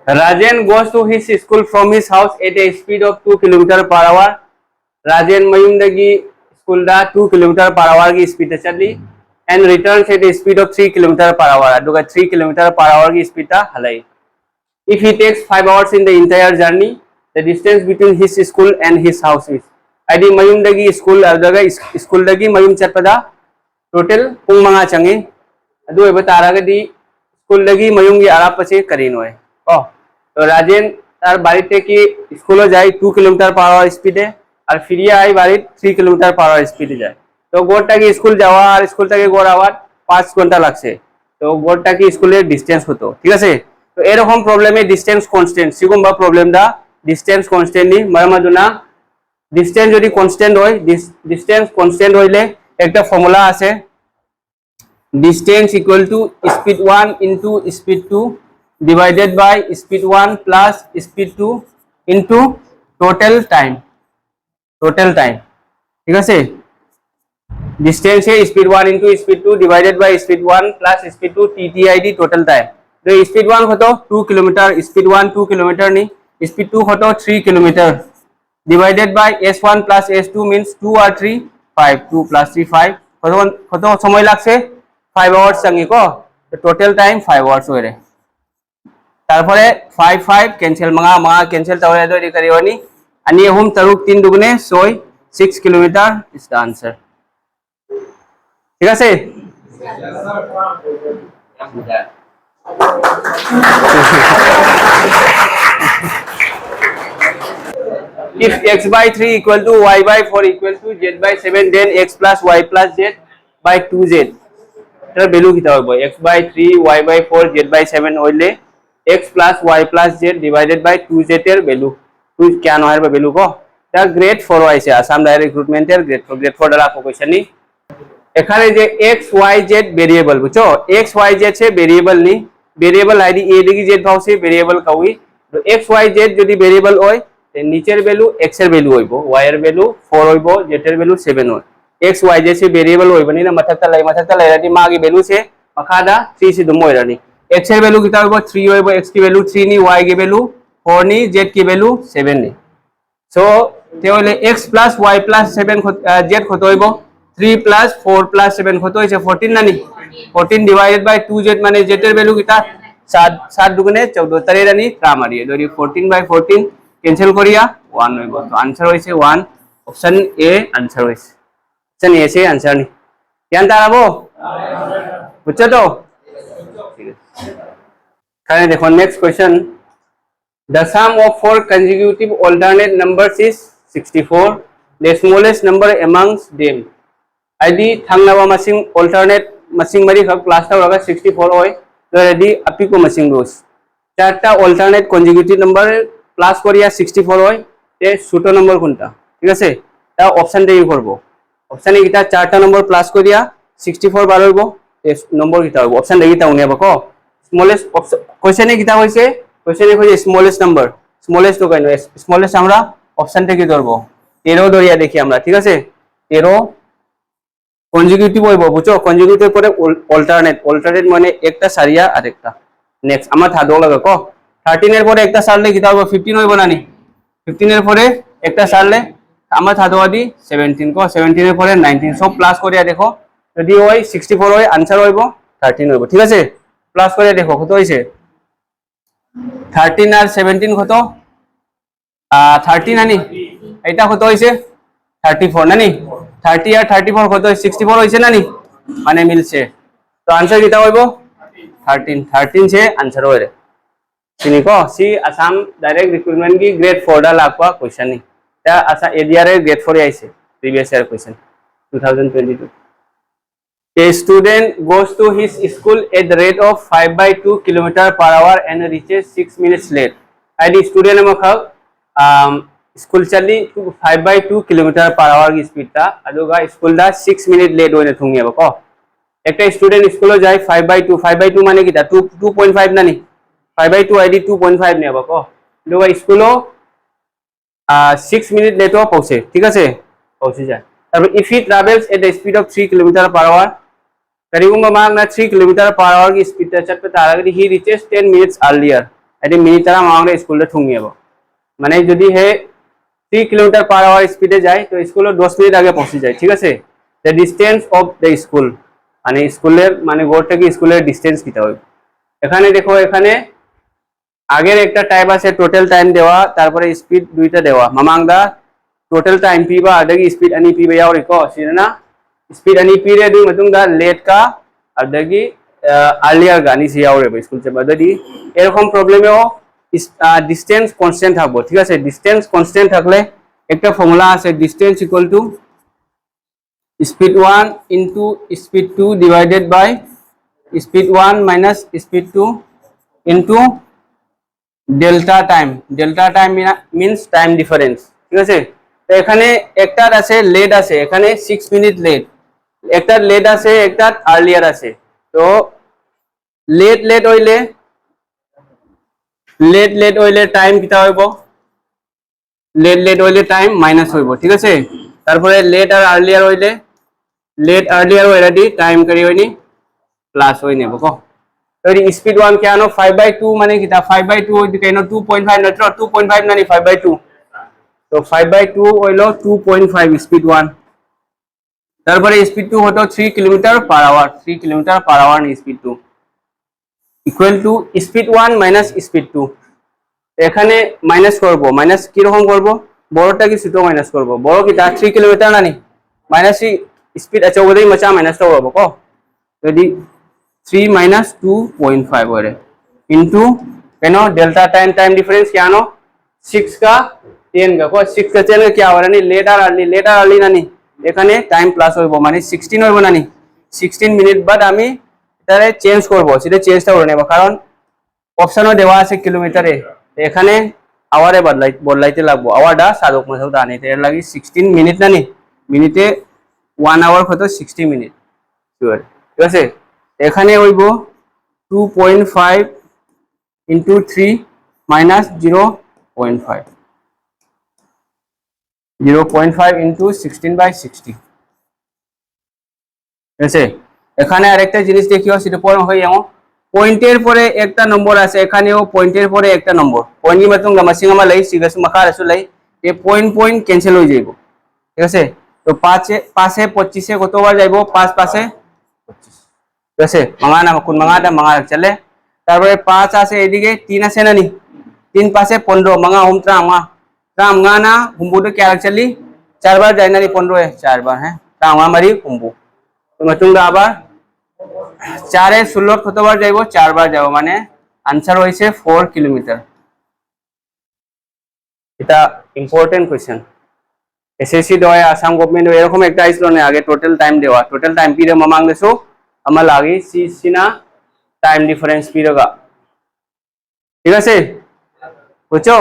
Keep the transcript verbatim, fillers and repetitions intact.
Rajen goes to his school from his house at a speed of two kilometer per hour. Rajen mayumdagi school da two kilometer per hour gi speed da chatli and returns at a speed of three kilometer per hour. Aduga three kilometer per hour gi speed da halai. If he takes five hours in the entire journey, the distance between his school and his house is. Adi mayumdagi school aduga school dagi mayum chatpada total pung manga changi. Adu eba taraga di school dagi mayum gi arap pache karin oi. Oh, to Rajen tar bari te ki school jai two kilometer per hour speed e, ar firiya ai bari three kilometer per hour speed e jai. To gor ta ki school jawa ar school ta ki gor awat পাঁচ ঘন্টা লাগছে. তো গর ta ki school er distance hoto, ঠিক আছে? তো এরকম problem e distance constant, sigum ba problem da distance constant ni, marama duna distance jodi constant oi, distance constant oile ekta formula ase, distance equal to speed one into speed two divided by speed one plus speed two into total time. Total time, ঠিক আছে? Distance e speed one into speed two divided by speed one plus speed two, T T I D, total time. তো speed one কত? Two kilometer. Speed one two kilometer ni, speed two কত? Three kilometer. Divided by S one plus S two means two R three, five, two plus three, five. কত কত সময় লাগছে? Five hours changi ko. তো total time five hours oi re. তারপরে five five cancel, manga manga cancel tawre do ri kari wani. Ani ahum taruk tin dugune soi, six kilometer is the answer. ঠিক আছে? If x by three equal to y by four equal to z by seven, then x plus y plus z by two z. এটার value কিতা হইব? X by three, y by four, z by seven হইলে x plus y plus z divided by two z এর value. তুই কেন হয় বা value কো? এটা গ্রেড ফোর আইছে, আসাম ডাইরেক্ট রিক্রুটমেন্টের গ্রেড ফোর, গ্রেড ফোর দ্বারা আপনি কোশ্চেন নি। এখানে যে এক্স ওয়াই জেড ভেরিয়েবল, বুঝছো? এক্স ওয়াই জেড সে ভেরিয়েবল নি, ভেরিয়েবল আইডি এ দেখি জেড ভাবছে ভেরিয়েবল কাউই। তো এক্স ওয়াই জেড যদি ভেরিয়েবল হয়, তে নিচের ভ্যালু এক্স এর ভ্যালু হইব, ওয়াই এর ভ্যালু ফোর হইব, জেড এর ভ্যালু সেভেন হয়। এক্স ওয়াই জেড সে ভেরিয়েবল হইব নি না, মাথার তালাই, মাথার তালাই রাখি, মাগি ভ্যালু সে মাখাদা থ্রি সি দুম হইরানি। এক্স এর ভ্যালু কিতা হইব? থ্রি হইব। এক্স কি ভ্যালু? থ্রি নি, ওয়াই কি ভ্যালু? ফোর নি, জেড কি ভ্যালু? সেভেন নি। সো তে হইলে X plus Y plus seven, Z কত হইব? Three plus four plus seven কত হয়েছে? ফোরটিন না নি? Fourteen divided by two Z, মানে জেড এর ভ্যালু কিতা? সাত, সাত দুগুণে চৌদ্দ, তারে রানি ত্রা মারিয়ে ধরি ফোরটিন বাই ফোরটিন ক্যান্সেল করিয়া ওয়ান হইব। তো আনসার হয়েছে ওয়ান, অপশন এ আনসার হয়েছে। অপশন এ সে আনসার নি। জ্ঞান তারাবো? বুঝছো তো? ঠিক আছে। তাহলে দেখো, next question. The sum of four consecutive alternate numbers is sixty-four. The smallest number amongst them. Aidi thangnaba masing, alternate masing mari khak plus ta raga sixty-four oi. Lo aidi apiko masing dos. চারটা alternate consecutive number plus করিয়া sixty four হয়, তে ছোট নম্বর কোনটা? ঠিক আছে, তা option দিয়ে করব। অপশনে কিতা চারটা নম্বর প্লাস করিয়া সিক্সটি ফোর বার হইব, তে নম্বর কিতা হইব? অপশন দিয়ে কিতা উনিয়া বাকো স্মলেস্ট। কোয়েশ্চেনে কিতা হয়েছে? কোয়েশ্চেনে হয়েছে স্মলেস্ট নাম্বার। স্মলেস্ট তো কেন? স্মলেস্ট আমরা অপশন থেকে ধরবো। তেরো ধরিয়া দেখি আমরা, ঠিক আছে? তেরো কনজিকিউটিভ হইব, বুঝছো? কনজিকিউটিভ পরে অল্টারনেট, অল্টারনেট মানে একটা সারিয়া আর একটা। নেক্সট আমার থার্ড লাগে ক, থার্টিন এর পরে একটা সারলে কিতা হইব? ফিফটিন হইব না নি? ফিফটিন এর পরে একটা সারলে আমার থার্ড দি সেভেন্টিন ক, সেভেন্টিন এর পরে নাইনটিন। সব প্লাস করিয়া দেখো, যদি হয় সিক্সটি ফোর হয়, আনসার হইব থার্টিন হইব। ঠিক আছে, প্লাস করিয়া দেখো কত হয়েছে। থার্টিন আর সেভেন্টিন কত? থার্টি না নি? এটা কত হয়েছে? থার্টি ফোর না নি? থার্টি আর থার্টি ফোর কত হয়েছে? সিক্সটি ফোর হয়েছে না নি? মানে মিলছে। তো আনসার কিতা হইব? থার্টিন। থার্টিন সে আনসার হইরে। চিনি ক, সি আসাম ডাইরেক্ট রিক্রুটমেন্ট কি গ্রেড ফোর ডা লাগবা কোয়েশ্চেন নি। তা আসাম এডিআর এর গ্রেড ফোর এ আইছে, previous year question, two thousand twenty two. A student goes to his school at the rate of five by two kilometer per hour and reaches six minutes late. Aidi student amokha, um, school chali five by two kilometer per hour ki speed ta, aduga school da six minute late hoina thungi abako. Ekta student school jai five by two, five by two mane kita two, two point five nani? Five by two aidi two point five ne abako. Aduga school six minute লেটও পৌঁছে, ঠিক আছে, পৌঁছে যায়। তারপর if he travels at the speed of three kilometer per hour, ꯀꯔꯤꯒꯨꯝꯕ ꯃꯍꯥꯛꯅ three kilometer per hour ꯒꯤ speed ꯇ ꯆꯠꯄ ꯇꯥꯔꯒꯗꯤ he reaches ten minutes earlier, ꯍꯥꯏꯗꯤ ꯃꯤꯅꯤꯠ ꯇꯔꯥ ꯃꯃꯥꯡꯗ ꯁ꯭ꯀꯨꯜꯗ ꯊꯨꯡꯉꯦꯕ꯫ ꯃꯥꯅꯦ, ꯖꯨꯗꯤ ꯍꯦ three kilometer per hour speed এ যায়, তো স্কুলে দশ মিনিট আগে পৌঁছে যায়, ঠিক আছে? The distance of the school, মানে স্কুলের, মানে ঘর থেকে স্কুলের ডিস্টেন্স কিতা হয়। এখানে দেখো, এখানে আগের একটা টাইপ আছে টোটাল টাইম দেওয়া, তারপরে স্পিড দুইটা দেওয়া। ꯃꯃꯥꯡꯗ ꯇꯣꯇꯦꯜ ꯇꯥꯏꯝ ꯄꯤꯕ, ꯑꯗꯒꯤ ꯁ꯭ꯄꯤꯗ ꯑꯅꯤ ꯄꯤꯕ ꯌꯥꯎꯔꯤꯀꯣ꯫ ꯁꯤꯗꯅ ꯁ꯭ꯄꯤꯗ ꯑꯅꯤ ꯄꯤꯔꯦ, ꯑꯗꯨꯒꯤ ꯃꯇꯨꯡꯗ লেট কা, ꯑꯗꯒꯤ আর্লিয়ার কা ꯑꯅꯤꯁꯤ ꯌꯥꯎꯔꯦꯕ ꯁ꯭ꯀꯨꯜ ꯆꯠꯄ꯫ ꯑꯗꯨꯗꯤ এরকম প্রবলেমেও ডিস্টেন্স কনস্ট্যান্ট থাকবো, ঠিক আছে? ডিস্টেন্স কনস্ট্যান্ট থাকলে একটা ফর্মুলা আছে, distance equal to speed one into speed two divided by speed one minus speed two into delta time। Delta time means time difference, ঠিক আছে? তো এখানে একটার আছে লেট আছে, এখানে সিক্স মিনিট লেট, একটার লেট আছে, একটার আর্লিয়ার আছে। তো লেট লেট হইলে, লেট লেট হইলে টাইম কিতা হইব? লেট লেট হইলে টাইম মাইনাস হইব, ঠিক আছে? তারপরে লেট আর আর্লিয়ার হইলে, লেট আর্লিয়ার হইলে দি টাইম করি হইনি, প্লাস হই নেব কো। যদি স্পিড ওয়ান কে আনো, ফাইভ বাই টু মানে কিতা? ফাইভ বাই টু হইতে কেন? টু পয়েন্ট ফাইভ না, টু পয়েন্ট ফাইভ না নি, ফাইভ বাই টু। তো ফাইভ বাই টু হইল two point five speed one. তারপরে স্পিড টু হতো three kilometre per hour, three kilometre per hour speed two equal to speed one minus speed two. এখানে minus করব, minus কিরকম করব? বড়টা কি ছোট মাইনাস করব? বড় কিতা? থ্রি কিলোমিটাৰ নানি? মাইনাস স্পিড আছে, ওদের মাচা মাইনাস তো করব কো। যদি three minus two point five ওরে ইনটু কেন ডেল্টা টাইম, টাইম ডিফারেন্স কে আনো? সিক্স কা টেন কা কো, সিক্স কা টেন কা কিয়া হইব নানি? লেট আর আর্লি, লেট আর আর্লি নানি? এখানে টাইম প্লাস হইব, মানে সিক্সটিন হইব নানি? সিক্সটিন মিনিট বাদ আমি তাহলে চেঞ্জ করব, সেটা চেঞ্জটা করে নেব, কারণ অপশনও দেওয়া আছে কিলোমিটারে, এখানে আওয়ারে বদলাই, বদলাইতে লাগবো। আওয়ারটা সাধক মাসেও দানে, এর লাগি সিক্সটিন মিনিট নানি? মিনিটে ওয়ান আওয়ার কত? Sixty minute. ঠিক আছে, এখানে হইব two point five into three minus zero point five, zero point five into sixteen by sixty. ঠিক আছে, এখানে আরেকটা জিনিস দেখিও, সেটা পরে হয়ে যাবো। পয়েন্টের পরে একটা নম্বর আছে, এখানেও পয়েন্টের পরে একটা নম্বর। পয়েন্ট কি মাতুং গামাসিং আমার লাই, সিগাসু মাখার আসু লাই, এ পয়েন্ট পয়েন্ট ক্যান্সেল হয়ে যাইব, ঠিক আছে? তো পাঁচে পাঁচে পঁচিশে কতবার যাইব? পাঁচ পাঁচে পঁচিশ, ঠিক আছে? মাঙা না কোন মাঙা এটা মাঙা রাখচালে। তারপরে পাঁচ আছে এদিকে, তিন আছে না নি? তিন পাঁচে পনেরো, মাঙা হুম ত্রাম মাঙা। ত্রাম মাঙা না হুমবুতে কে রাখচালি? চারবার যায় না নি পনেরো এ? চারবার, হ্যাঁ। ত্রাম মাঙা মারি হুমবু। তো মাতুং আবার চারে ষোলো কতবার যাইব? চারবার যাব, মানে আনসার হয়েছে ফোর কিলোমিটার। এটা ইম্পর্টেন্ট কোয়েশ্চেন। এসএসসি দেওয়া, আসাম গভর্নমেন্ট এরকম একটা আইসলো না আগে, টোটাল টাইম দেওয়া, টোটাল টাইম পিরিয়ড মামাং দেসো আমার লাগি সি সিনা টাইম ডিফারেন্স পিরিয়ড। ঠিক আছে, বুঝছো?